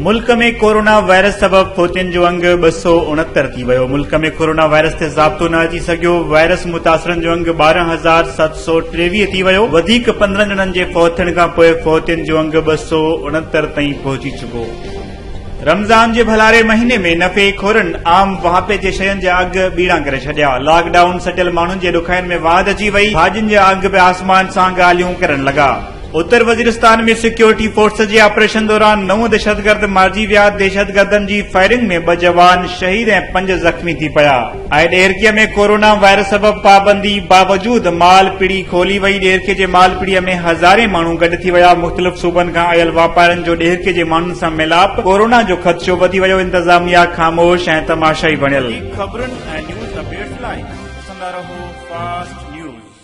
ملڪ ۾ corona virus سبب فوتين جو انگ 269 ٿي ويو، ملڪ ۾ ڪورونا وائرس تي ضابطو نه اچي سگهيو، وائرس متاثرن جو انگ 12723 ٿي ويو، وڌيڪ 15 ڄڻن جي فوت ٿيڻ کانپوء فوتين جو انگ 269 تائين پهچي چڪو. رمضان جي ڀلاري مهيني ۾ نفعي خورن عام واهپي جي شين جا اگهه ٻيڻا ڪري ڇڏيا، لاڪ ڊائون سٽيل ماڻهن جي ڏکائين ۾ واڌ اچي وئي، ڀاڄين جا اگهه به آسمان سان ڳالهيون ڪرڻ لڳا. اتر وزيرستان ۾ سيڪيورٽي فورسز جي آپريشن دوران نو دهشتگرد مارجي ويا، دهشتگردن جي فائرنگ ۾ ٻه جوان شهيد ۽ پنج زخمي ٿي پيا. ۽ ڏهرڪي ۾ ڪورونا وائرس سبب پابندي باوجود مال پڙي کولي وئي، ڏهرڪي جي مال پڙي ۾ هزارين ماڻهو گڏ ٿي ويا، مختلف صوبن کان آيل واپارين جو ڏهرڪي جي ماڻهن سان ميلاپ، ڪورونا جو خدشو وڌي ويو، انتظاميا خاموش ۽ تماشائي بڻيل. وڌيڪ خبرن ۽ نيوز اپڊيٽس لاء ڏسندا رهو فاسٽ نيوز.